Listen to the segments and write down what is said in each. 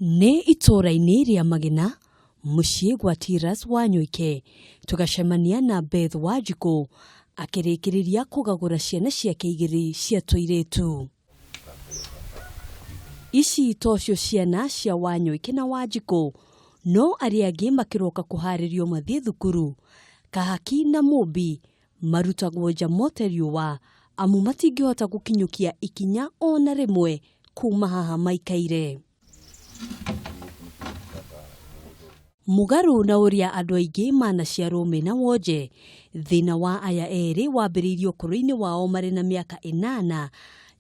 Nĩ itũũra-inĩ rĩa Magina, mũciĩ gwa Tiras Wanyoike, tũgacemania na Beth Wanjikũ akĩrĩkĩrĩria kũgagũra ciana ciake igĩrĩ cia tũirĩtu. Ici tocio ciana cia Wanyoike na Wanjikũ, no arĩa angĩ makĩroka kũharĩrio mathiĩ thukuru. Kahaki na Mũmbi marutagwo nja mote riũa amu matingĩhota gũkinyũkia ikinya ona rĩmwe kuma haha maikaire. Mũgarũ na ũrĩa andũ aingĩ manaciarwo mena wonje, thĩna wa aya erĩ wambĩrĩirie ũkũrũ-inĩ wao marĩ na mĩaka ĩnana.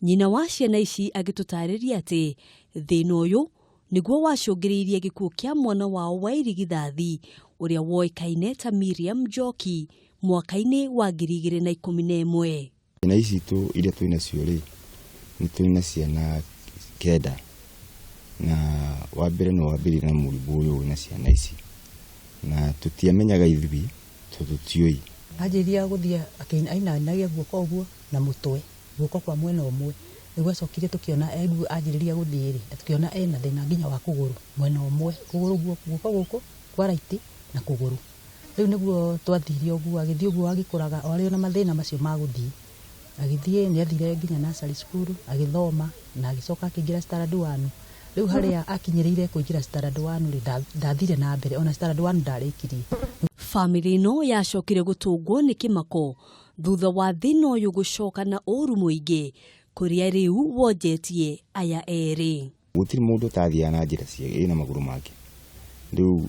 Nyina wa ciana ici agĩtũtarĩria atĩ thĩna ũyũ nĩguo wacũngĩrĩirie gĩkuũ kĩa mwana wao wa irigithathi ũrĩa woĩkaine ta Miriam Njoki mwaka-inĩ wa 2011. Ciana ici citũ iria twĩ nacio rĩ, nĩ tũrĩ na ciana kenda, na wa mbere nĩ wambĩrĩirie na mũrimũ ũyũ wĩna ciana ici, na tũtiamenyaga ithuĩ tondũ tũtiũĩ. Anjĩrĩria gũthiĩ ainainagia guoko ũguo na mũtwe, guoko kwa mwena ũmwe. Nĩguo acokire tũkĩona anjĩrĩria gũthiĩ rĩ, tũkĩona ena thĩna nginya wa kũgũrũ mwena ũmwe, kũgũrũ guoko gũkũ kwa right na kũgũrũ. Rĩu nĩguo twathire ũguo, agĩthiĩ ũguo agĩkũraga o arĩ o na mathĩna macio ma gũthiĩ. Agĩthiĩ, nĩ athire nginya nursery school, agĩthoma na agĩcoka akĩingĩra standard one. Rĩu harĩa akinyĩrĩire kũingĩra standard one rĩ, ndathire na mbere, ona standard one ndarĩkirie. Bamĩrĩ ĩno yacokire gũtũngwo nĩ kĩmako thutha wa thĩna ũyũ gũcoka na ũru mũingĩ kũrĩa rĩu wonjetie aya erĩ. Gũtirĩ mũndũ ũtathiaga na njĩra cia ĩna magũrũ make. Rĩu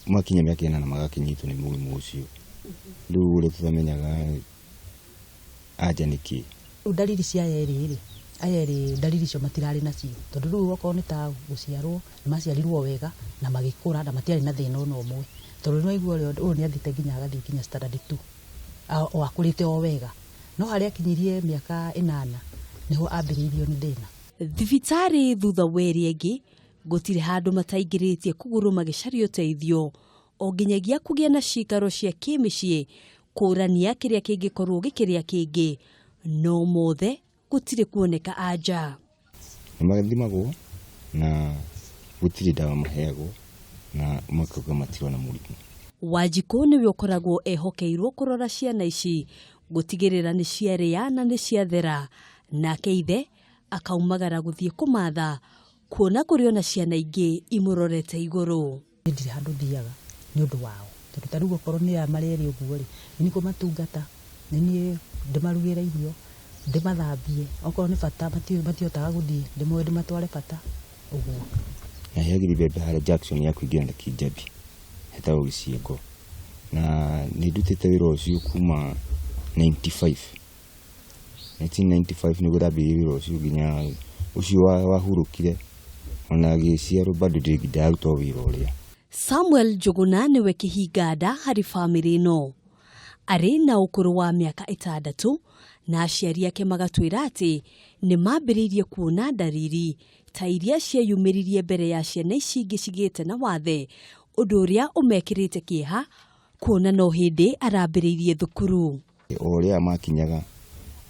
makinya mĩaka ĩnana magakĩnyitwo nĩ mũrimũ ũcio. Rĩu ũrĩa tũtamenyaga anja nĩ kĩ. Rĩu ndariri cia aya erĩ rĩ, aya erĩ ndariri icio matirarĩ nacio tondũ rĩu okorwo nĩ ta gũciarwo nĩ maciarirwo wega na magĩkũra na matiarĩ na thĩna ona ũmwe. Tondũ nĩ waigua ũrĩa ũyũ nĩ athiĩte nginya agathiĩ nginya standard two o akũrĩte o wega. No harĩa akinyirie mĩaka ĩnana nĩho ambĩrĩirio nĩ thĩna. Thibitarĩ thutha wa ĩrĩa ĩngĩ gũtirĩ handũ mataingĩrĩtie kũgũrũ magĩcaria ũteithio o nginyagia kũgĩa na cikaro cia kĩmĩciĩ kũrania kĩrĩa kĩngĩkorwo gĩkĩrĩa kĩngĩ no mothe gũtirĩ kuoneka anja. Nĩ mathimagwo na gũtirĩ ndawa maheagwo na makauga matirona mũrimũ. Wanjikũ nĩwe ũkoragwo ehokeirwo kũrora ciana ici gũtigĩrĩra nĩ ciarĩa na nĩ ciathera, nake ithe akaumagara gũthiĩ kũmatha kuona kũrĩ ona ciana ingĩ imũrorete igũrũ. Niĩ ndirĩ handũ thiaga nĩ ũndũ wao, tondũ ta rĩu okorwo nĩ aya marĩ erĩ ũguo rĩ, nĩ niĩ kũmatungata, nĩ niĩ ndĩmarugĩre irio, ndĩmathambie, okorwo nĩ bata matihotaga gũthiĩ, ndĩmoe ndĩmatware bata, ũguo. Na heagĩrĩria mbembe harĩa junction ya kũingĩra na Kijabi hetagwo Gĩciengo, na nĩ ndutĩte wĩra ũcio kuma 95 1995 nĩguo ndambĩrĩirie wĩra ũcio nginya ũcio wahurũkire ona agĩciarwo bado ndĩraruta o wĩra ũrĩa. Samuel Njũgũna nĩwe kĩhinganda harĩ bamĩrĩ ĩno. Arĩ na ũkũrũ wa mĩaka ĩtandatũ na aciari ake magatwĩra atĩ nĩ mambĩrĩirie kuona ndariri ta iria cieyumĩririe mbere ya ciana ici ingĩ cigĩte na wathe, ũndũ ũrĩa ũmekĩrĩte kĩeha kuona no hĩndĩ arambĩrĩirie thukuru. O ũrĩa makinyaga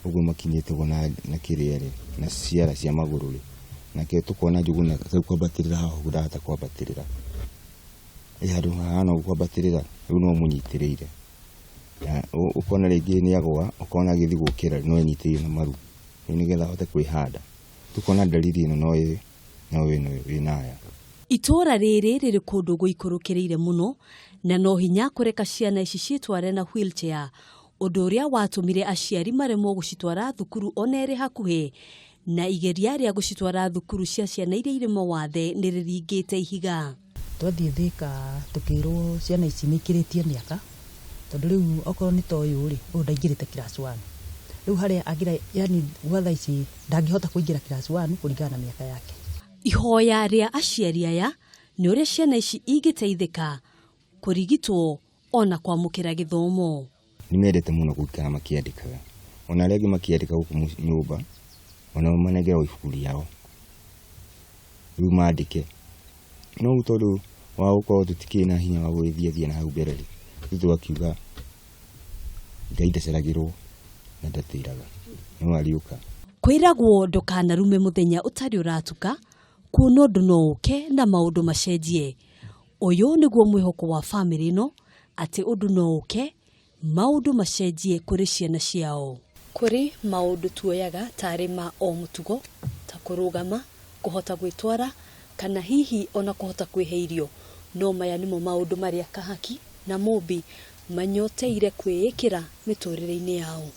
ũguo makinyĩte ũguo na kĩrĩa rĩ, na ciara cia magũrũ rĩ, nake tũkona Njũgũna rĩu kwambatĩrĩra haha ũguo ndahota kwambatĩrĩra. Ĩ handũ hahana ũguo kwambatĩrĩra, rĩu no ũmũnyitĩrĩire. Na ũkona rĩngĩ nĩ agũa, ũkona agĩthiĩ gũkĩra no enyitĩrĩire na maru, rĩu nĩgetha ahote kwĩhanda. Tũkona ndariri ĩno no no ĩno wĩna aya. Itũũra rĩrĩ rĩrĩ kũndũ gũikũrũkĩrĩire mũno na no hinya kũreka ciana ici ciĩtware na wheelchair, ũndũ ũrĩa watũmire aciari maremwo gũcitwara thukuru ona ĩrĩ hakuhĩ, na igeria rĩa gũcitwara thukuru cia ciana iria irĩ mawathe nĩ rĩringĩte ihiga. Twathiĩ Thĩka tũkĩrwo ciana ici nĩ ikĩrĩtie mĩaka, tondũ rĩu okorwo nĩ ta ũyũ rĩ, ũyũ ndaingĩrĩte class one. Rĩu harĩa angĩra yani gwa thaa ici ndangĩhota kũingĩra class one kũringana na mĩaka yake. Ihoya rĩa aciari aya nĩ ũrĩa ciana ici ingĩteithĩka kũrigitwo ona kwamũkĩra gĩthomo. Nĩ mendete mũno gũikara makĩandĩkaga, ona arĩa angĩ makĩandĩka gũkũ nyũmba, onao manengeragwo ibuku rĩao, rĩu mandĩke. No rĩu tondũ wa gũkorwo tũtikĩrĩ na hinya wa gũgĩthiathia na hau mbere rĩ, ithuĩ tũgakiuga Ngai ndaceragĩrwo na ndatĩraga, no ariũka. Kwĩragwo ndũkanarume mũthenya ũtarĩ ũratuka, Kuona ũndũ no ũke na maũndũ macenjie. Ũyũ nĩguo mwĩhoko wa bamĩrĩ ĩno atĩ ũndũ no ũke maũndũ macenjie kũrĩ ciana ciao. Kũrĩ maũndũ tuoyaga tarĩ ma o mũtugo ta kũrũgama, kũhota gwĩtwara kana hihi ona kũhota kwĩhe irio, no maya nĩmo maũndũ marĩa Kahaki na Mũmbi manyoteire kwĩĩkĩra mĩtũrĩre-inĩ yao.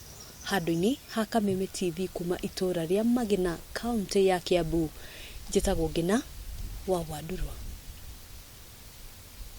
Handũ-inĩ ha Kameme TV kuma itũra rĩa Magina, kaũntĩ ya Kiambu, njĩtagwo Ngina wa Wandurwa.